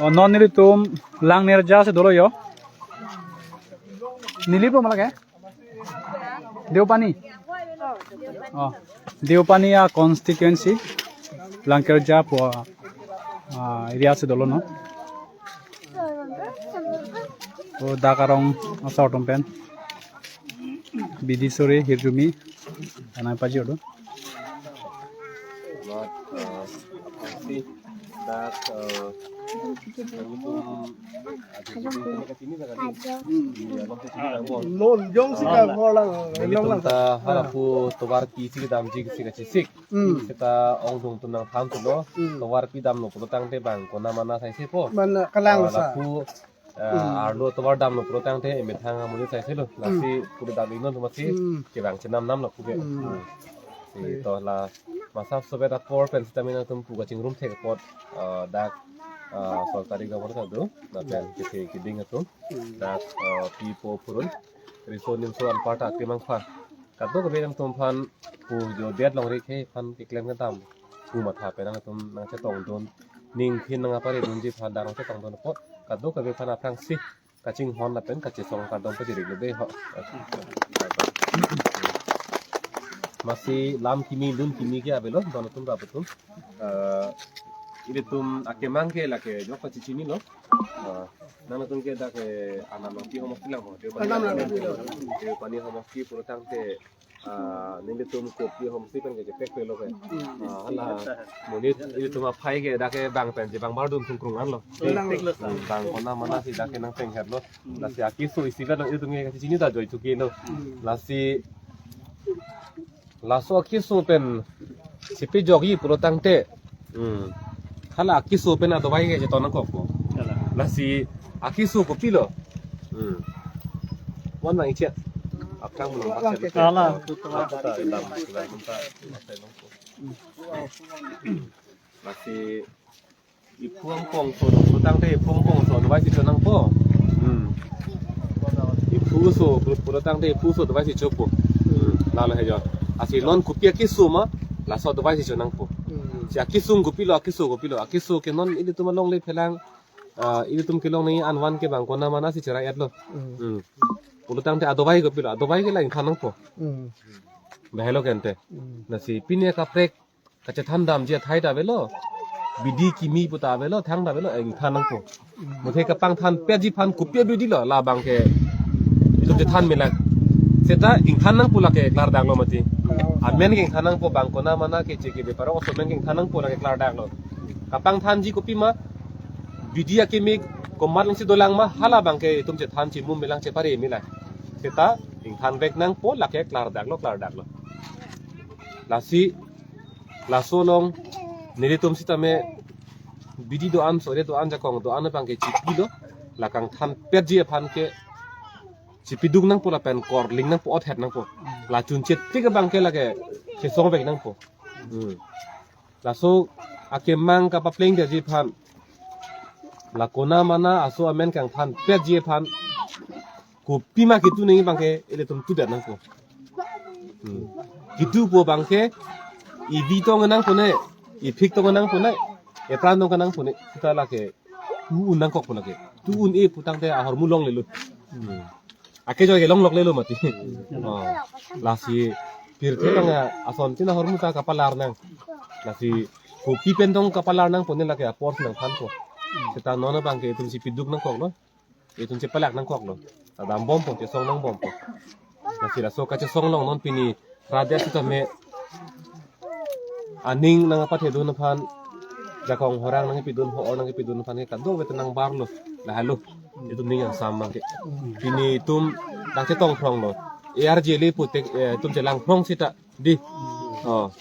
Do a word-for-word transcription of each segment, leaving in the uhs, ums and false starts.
Oh, non nelitum Langnerja si dolo yo. Neli pu ma lake? Deopani. Oh, Deopani a constituency. Langnerja pu, ah, area si dolo non. Oh, dak arong asor atum pen bidi sore hirjume anai pajir do. Mat, eh, apa sih? Dak, eh, nangtum, ada di sini ke sini, dak kan? Iya, nangtum sini, nangtum. Non, jongsi ka, ah, holang, nangtum holang. Ta halapu tovar pi si kedamji si kachesik. Hmm. Seta ongdung atum nangthan thulo. Hmm. Tovar pi damlo pulo tangte bang konat mana saise po. Mana kalang, ah, sa. Lapu, ah, hmm, arlo tovar damlo pulo tangte emethang amonit saiselo. Hmm. Lasi pulo dam iknon atum si, hmm, kevang chenam namlo puke. Hmm. Hmm. Si to la masa sovet apor pen sitame nangtum pu kachingrum thek apot, ah, dak, ah, sorkari government ta do, lapen kethe keding atum. Hmm. Dak, ah, pi po phurun, riso nimso anparta akemang pha. Kadokave nangtum aphan pu jo det longri ke aphan keklem kedam pu matha pen nangtum nangchetongdun, ningthin nangpare dunji aphan dak nangchetongdun apot kadokave aphan aphrangsi kachinghon lapen kachesong kardom pajir-iklo dei ho. Masi lam kimi lun kimi ke avelo, don atum rap atum. Eh, ilitum akemang ke lake jok kachechinilo. Eh, nangtum ke dak ke Anam Langpi homosti lang ho. Anam Langpi. Deopani homosti pulo tangte, ah, nelitum kopi homestay pen kechepek pelo ke. Hmm. Ah, hala monit ilitum aphai ke dak ke bang pen je bang bardun sungkrung anlo. Sungkrung. Hmm, bang konat mana si dak ke nangpengherlo. Hmm. Lasi akeso isivet lo ilitum ke kachechini ta joi chuki lo. Hmm. Lasi laso akeso pen chepejokji pulo tangte. Hmm. Hala akeso pen adovai ke cheton nangkokpo. Hala. Lasi akeso kopilo. Hmm. Wan nang iche. Aphrang belum pakai. Hala. Lasi iphu angkong so pulo tangte iphu angkong so adovai si cho nangpo. Hmm. Iphu so pulo tangte iphu so adovai si chopo. Hmm. Lalo he jo. Lasi non kopi akeso ma laso adovai si cho nangpo. Hmm. Si akeso kopilo, akeso kopilo. Akeso ke non ilitum alongle phelang, ah, ilitum kelong nangji anvan ke bang konat mana si chera-etlo. Hmm. Hmm. Pulo tangte adovai kopilo, adovai ke la ingthan nangpo. Hmm. Bahelo kente. Hmm. Lasi pine kaprek kachethan damji athai ta avelo. Bidi kimi pu ta avelo, thang ta avelo, ingthan nangpo. Muthe kapangthan petji aphan kopi abidi lo, labang ke itum chethan melang. Seta ingthan nangpo lake klardaklo mati. Amen ke ingthan nangpo bang konat mana keche kebe parong aso amen ke ingthan nangpo lake klardaklo. Kapangthanji kopima, bidi akimi komat alongsi dolang ma, hala bang ke itum chethan chimum melang chepare melang. Seta ingthanvek nangpo lake klardaklo, klardaklo. Lasi laso along nelitum sitame bidi do-an, sore do-an, jakong do-an abang ke chipilo, la kangthan petji aphan ke chipiduk nangpo lapen korling nangpo, othet nangpo. La chunche tik abang ke lake chesongvek nangpo. Hmm. Laso akemang kapaplengdetji aphan, la konat mana aso amen kangthan petji aphan, kopima kitu nangji abang ke ilitum tudet nangpo. Hmm. Kitupo abang ke ivi tong nangpo ne, iphik tong nangpo ne, epran tong nangpo ne, seta lake tu-un nangkokpo lake. Tu-un-e pu tangte ahormu longlelo. Hmm. Akejoi ke longloklelo mati. Oh. Lasi pirthe tong ason tin ahormu ta kapalar nang. Lasi kopi pen tong kapalar nangpo ne lake apor si nangthanpo. Seta non abang ke itum chipiduk nangkoklo. Itum chepalak nangkoklo. Adam bompo, chesong nangbompo. Lasi laso kachesong along non pini radia sitame aning nangpathedun aphan, jakong horang nangpidun, ho-or nangpidun aphan ke kadokave ta nangbarlo. Lahelo. Itum ning angsam abang ke. Pini itum dak chetong phronglo. A R J le putek, eh, itum chelang phrong seta dei. Oh.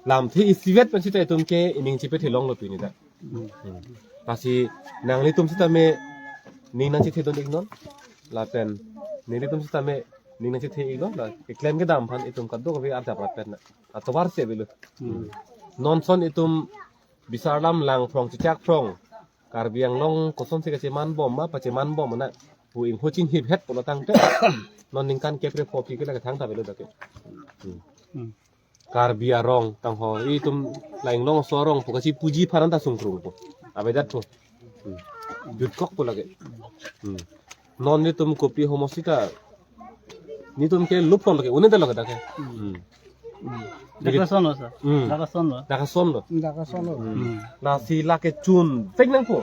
Lamthe isivet pen seta itum ke ining chepethelonglo pini ta. Hmm. Lasi nanglitum sitame ning nangchethedun-iknon. Lapen nelitum sitame ning nangchethe-iknon. La keklem kedam aphan itum kadokave arjap rapet na. Atovar se avelo. Hmm. Non son itum bisarlam lang phrong, chechak phrong. Karbi Anglong kosonsi kacheman bom ma, pacheman bom ma na. Pu ingho chinghiphet pulo tangte. Non ningkan kepre pho pi ke lake thangta avelo dak ke. Hmm. Hmm. Karbi arong tangho itum la Inglongso arong pu kachipuji aphan ta sungkrungpo. Avedet po. Jutkokpo lake. Non netum kopi homosi ta netum ke lupon lake, une ta lake dak ke. Dak lason lo, sir. Dak lason lo. Dak lason lo. Lasi lake chunvek nangpo,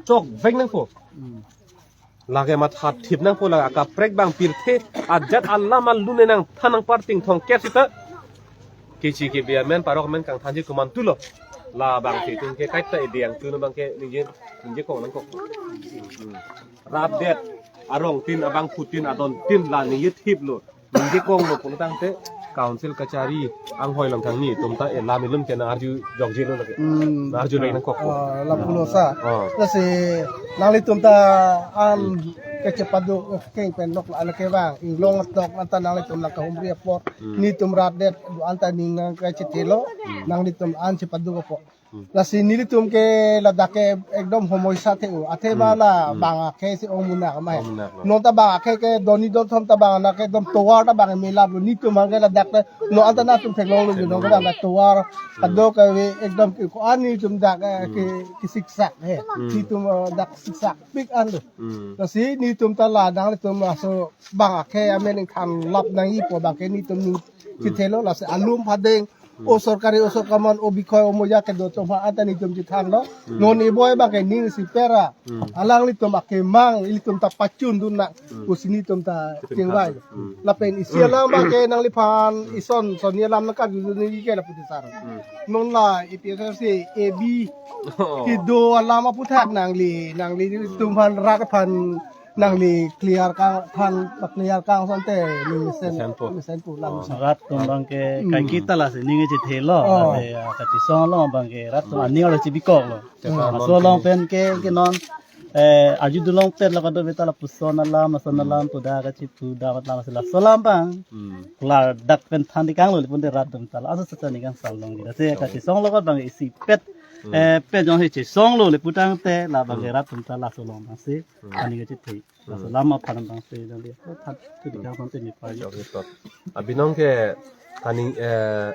chokvek nangpo. Lake mathathip nangpo, lake akaprek abang pirthe ajat alam alun nangthan nangparting thongkep sita kechi kebi amen, parok amen kangthanji komantulo. Labang si itum ke kaita ideng chun abang ke ningje, ningje kong nangkok. Rat det arongtin, abangphutin, adontin la ningje thiplo, ningje konglo pulotangte council kachari anghoi along kangni atum ta elam ilum ke nang-arju jokjelo lake. Nang-arju lake nangkok. Lapulo sa. Lasi nanglitum ta an kachepado keng pen lok lake abang inglong tok anta nanglitum nangkahumri apot. Netum rat det anta ning nangkachethelo, nanglitum an chepado apot. Lasi nelitum ke ladak ke ekdom homoisa the-o. Athe ba labang akhei si ong munak mai. Ong munak lo. Non ta bang akhei ke doni don thom ta bang anak ke ekdom tovar ta bang melaplo. Netum abang ke ladak ke non anta nangtum theklonglo, non ke bang ke tovar. Kadokave ekdom ke ko-an netum dak ke, ke, kesiksak he. Netum, eh, dak siksak pik an lo. Lasi netum ta la nanglitum laso bang akhei amen ingthan lap nangjipo, bang ke netum ning chethelo, lasi alum phadeng, o sorkari, o sorkar aman, o bikhoi, o moya kedo atum aphan anta netum chethanlo. Non iboi bang ke ning si pera. Alanglitum akemang ilitum ta pachundun nang pusi netum ta chingvai. Lapen isi alam bang ke nangliphan ison son ni alam nangkarjudun ni ke lapu ti sar. Non la A P H L C, A B kedo alam aputhak nangli, nanglitum aphan rat aphan nangli clear kang aphan, clear kang asonte ni mesen, mesenpo. Mesenpo lang. Rat atum bang ke kaike ta lasi ning chethelo. Lasi, ah, kachesong along bang ke rat atum aning arlo chibikoklo. Laso along pen ke, ke non, eh, arjudun longpet lo, kadokave ta lapuson alam, lason alam, puda kachipuda mat alam, laso alam bang klardak pen than tekanglo, lapu-an te rat atum ta la aso seta ning kangsam long kita. Lasi kachesong lo bang isipet, eh, pet jongsi chesonglo le putangte, labang ke rat atum ta laso along bang si aning kachethe. Laso alam aphan bang si dali. Oh, than, tu di kang konten ni pa. Abinong ke kaning, eh,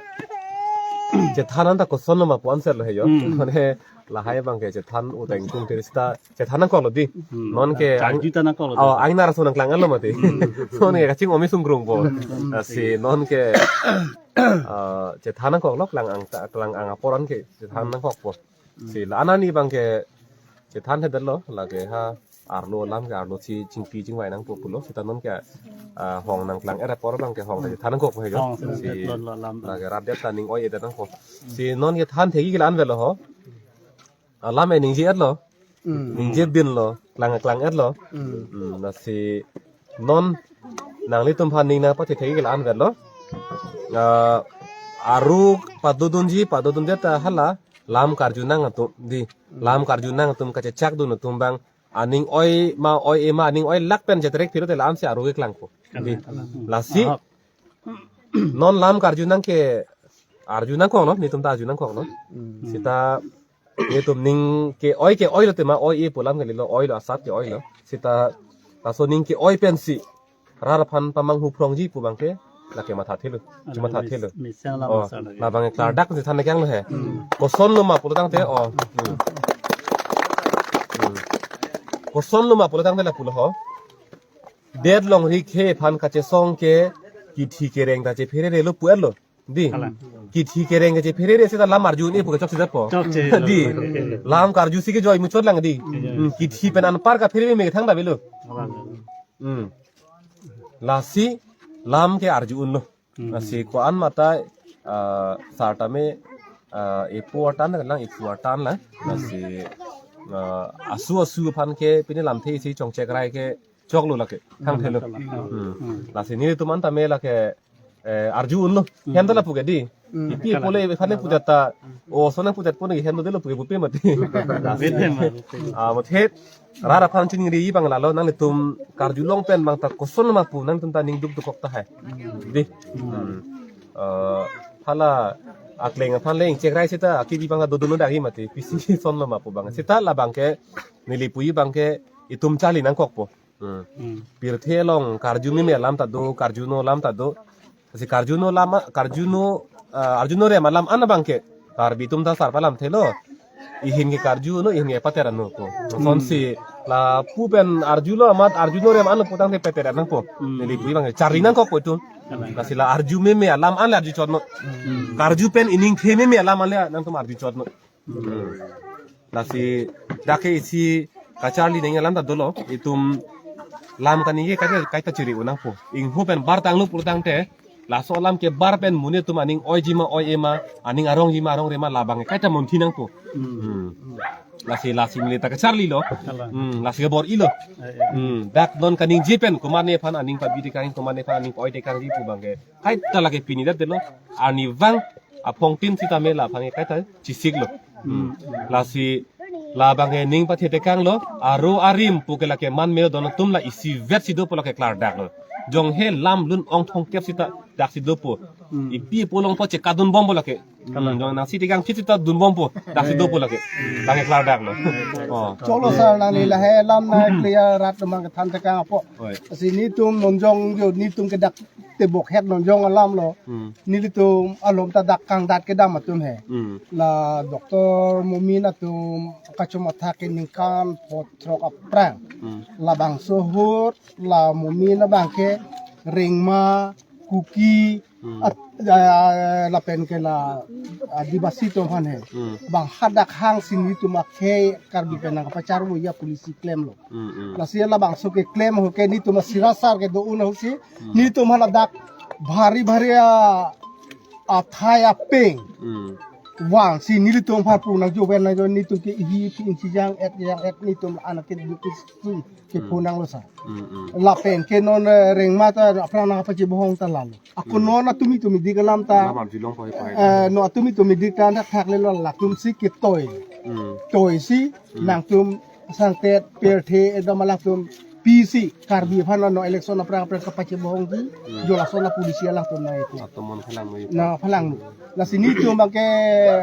chethan anta kosonlo ma pu-an selo he jo. Mane lahai bang ke chethan uteng tung terista chethan nangkoklo di. Non ke charju ta nangkoklo. Oh, angnar so nangklang-etlo mati. Non ke kaching-ome sungkrungpo. Lasi non ke, eh, chethan nangkoklo, klang-ang ta, klang-ang apor an ke chethan nangkokpo. Si la anani bang ke chethan thedetlo, lake ha arlo alam ke arlo si chingki chingvai nangpo pulo, seta non ke, ah, hong nangklang-et apor bang ke hong chethan nangkokpo he jo. Si lake rat det ta ning oi-edet nangpo. Si non ke than thekji ke la-an avelo ho. Alam e ningje-etlo. Ningje binlo, klang klang-etlo. Lasi non nanglitum aphan ning nangpathe thekji ke la-an avelo. Ah, aru padodunji, padodundet ta hala lam karju nang atum di. Lam karju nang atum kachechakdun atum bang aning oi ma oi-e ma aning oilak pen chetrek phiro te la-an si aru keklangpo. Di. Lasi non lam karju nang ke arju nangkoklo, netum ta arju nangkoklo. Seta netum ning ke-oi ke-oilo tema oi-e pu alam kalilo, oilo, asap ke-oilo. Seta laso ning ke-oi pensi rat aphan pamanghu phrongji pu bang ke lake mathathelo. Chu mathathelo. Mesen alam. Oh, mesen alam. Labang ke klardak si than tekanglo he. Kosonlo ma pulotangte, oh. Kosonlo ma pulotangte lapulo ho. Det longri khei aphan kachesong ke kithi kereng ta chephererelo pu-etlo. Di. Kithi kereng kachepherere seta lam arju un-e pu ke chokche japo. Chokche. Di. Lam karju si kejoi muchot lang di. Kithi pen anpar kaphere me thangta avelo. Lasi lam ke arju unlo. Lasi ko-an mata, ah, sartame, ah, epo atan lang, epo atan lang. Lasi, ah, asu asu aphan ke pini lamthe isi chongchek rai ke choklo lake. Thangthelo. Lasi netum anta me lake, eh, arju unlo. Hem ta lapu ke di. Ipi pule ephan nangpudet ta, o ason nangpudet pon ke hem ta delo pu ke bupe mati. Lasi. Ah, muthe rat aphan chiningri bang lalo, nanglitum karjulong pen bang ta koson ma pu nangtum ta ning dukdukok tahai. Di. Eh, hala akleng aphan le ingchek rai seta akibi bang ta dodun dagi mati. Pisi sonlo ma pu bang. Seta labang ke neli puji bang ke itum charli nangkokpo. Pirthe along karju meme alam ta do, karjuno alam ta do. Si karjuno alam, karjuno, eh, arjuno rem alam an abang ke Karbi atum ta sarpa lamthelo. ihin ke karju no, ihin ke pater no ko. Sonsi lapu pen arjulo amat arju no rem ano putangte pater nangpo. Hmm. Neli pu abang charli nangkok ko itu. Kalang. Lasi la arju meme alam ale arju chot no. Hmm. Karju pen ining the meme alam ale nangtum arju chot no. Hmm. Lasi dak ke isi kacharli neng alam ta dolo, itum lam kaningje kaita, kaita chiri-o nangpo. Ingho pen bar tanglo pulotangte, laso alam ke bar pen monit atum aning oiji ma oi-e ma, aning arongji ma arongre ma labang ke kaita munthi nangpo. Hmm. Hmm. Lasi, lasi neli ta kacharlilo. Kalang. Hmm, lasi kabor-ilo. Eh, eh. Hmm, dak non kaningje pen komatne aphan aning pabi tekang, komatne aphan aning oi tekangji pu abang ke kaita lake pini det delo. Arnivang aphongtin sitame la aphan ke kaita chisiklo. Hmm. Lasi labang ke ning pathe tekanglo, aro arim pu ke lake man melo, don atum la isivet si dopo lake klardaklo. Jong he lam lun ong thomkep sita daksi dopo. Hmm. Ipi pu longpo chekadun bompo lake. Kalang. Hmm, jong nangsi tekang chit sita dun bompo daksi dopo lake. Bang ke klardaklo. Oh. Cholo sir, nangli lahei alam na clear rat mang kethan tekang apot. Oi. Lasi netum non jong jo netum ke dak tebok het non jong alamlo. Hmm. Nelitum alom ta dak kangdat kedam atum he. Hmm. La Doctor Momin atum kachom athak ke ningkan pho throk aphrang. Hmm. Labangso ahut la Momin abang ke Rengma, Kuki, Hmm. at, ah, lapen ke la Adivasi atum aphan he. Hmm. Bang hadak hang si netum akhei Karbi pen nangkapacharvo ya polisi klemlo. Hmm, hmm. Lasi labangso keklem ahut ke netum asira sar kedo-un ahut si, hmm, netum hala dak bhari bhari a, athai apeng. Hmm. Vangsi nelitum aphan pu nangjo pen nangjo netum ke ihi pin si jang et jang et netum anak ke dukis tu ke, hmm, pu nanglo sir. Hmm, hmm. Lapen ke non, eh, Rengma ta aphrang nangpachibohong ta lalo. Ako, hmm, non atumi tumi dik alam ta. Alam arjulong pai pai. Eh, non atumi tumi dik ta dak thak lelo latum si ketoi. Hmm. Toi si, hmm, nangtum sangtet pirthe ekdom alangtum P C Karbi aphan non election aphrang aphrang kapachibohongji, hmm, jo lason apolisi alangtum nang itu. Atomon phelang noi. Na phelang noi. Lasi netum abang ke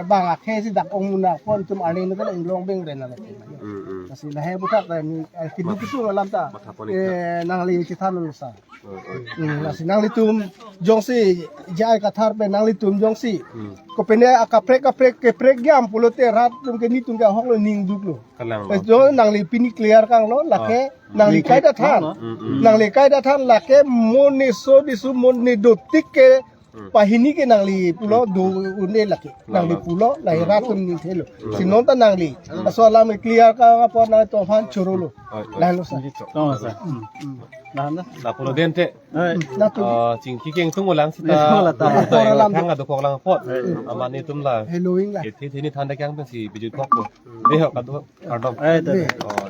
bang akhei si dak ong muna pon tum arni nang inglong beng ren ala. Hmm, hmm. Lasi lahei butak ta ni, eh, kidu kisu alam ta. Matha pon ikta. Eh, nangli chethanlo sir. Hmm, hmm. Hmm, lasi nanglitum jongsi jai kathar pen nanglitum jongsi. Hmm. Kopine akaprek kaprek keprek jam pulote rat atum ke netum ke ahoklo ning duklo. Kalanglo. Eh, jo nangli pini clear kanglo lake, ah, nangli kaita than. Hmm, hmm. Nangli kaita than lake monit so disu monit dotik ke, hmm, pahini ke nangli pulo do-un-e lake. Nangli pulo lahei rat atum ningthelo. Hmm. Si non ta nangli. Hmm. Laso alam clear kang apot nangtum aphan chorolo. Oi, oi. Lahelo sir. Tong sir. Hmm. Hmm. Nah, nah. Lapulo dente. Oi. Nangtum. Ah, chingki kengtung ulang sita. Yes, wala ta. Oi, oi, alam. Thang adokok lang apot. Oi. Amat netum la. Halloween la. Iti tini thanda kang pensi bijut kokpo. Dei ho katu kardom. Eh, dei. Oh.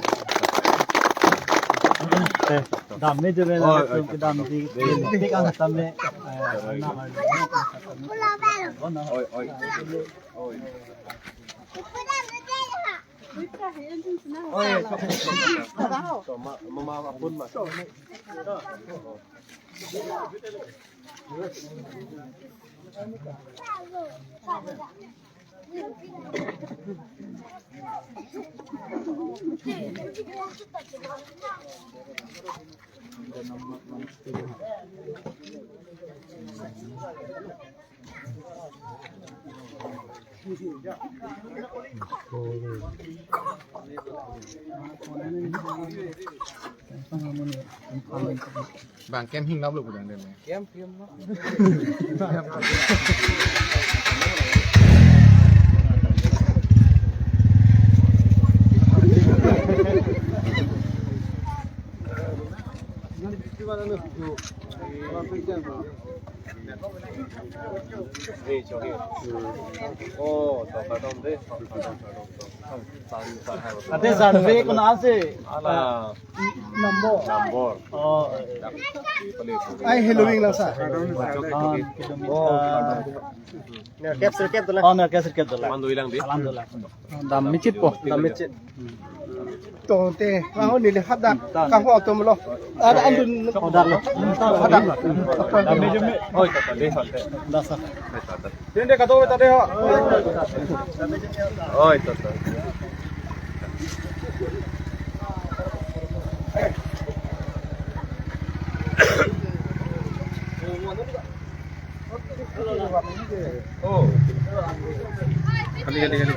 Eh, dam me je bela. Oh, tu eh, kedam di. Dei. Tik ang tame. Eh, nama. Oi, oi. Oi. Oi, so, so, ma, ma, ma, pun, ma. Bang, kem hing lam lo budang den. Kem, kem lo. Ate, Janvi ko na ase? Ala. Number. Number. Oh. Ai, Halloween lang sa. Ah, kilometer. Oh, cap sir cap dola. Oh, na cap sir cap dola. Mandu ilang di. Alhamdulillah. Dam mechit po. Dam mechit. Tongte, kaho neli hadak, kaho atum lo. Ada andun hadak lo. Hadak. Oi, tata dei, tata. Dasa. Dende kato tata dei ho. Oi, tata. Oh. Kali, kali, kali.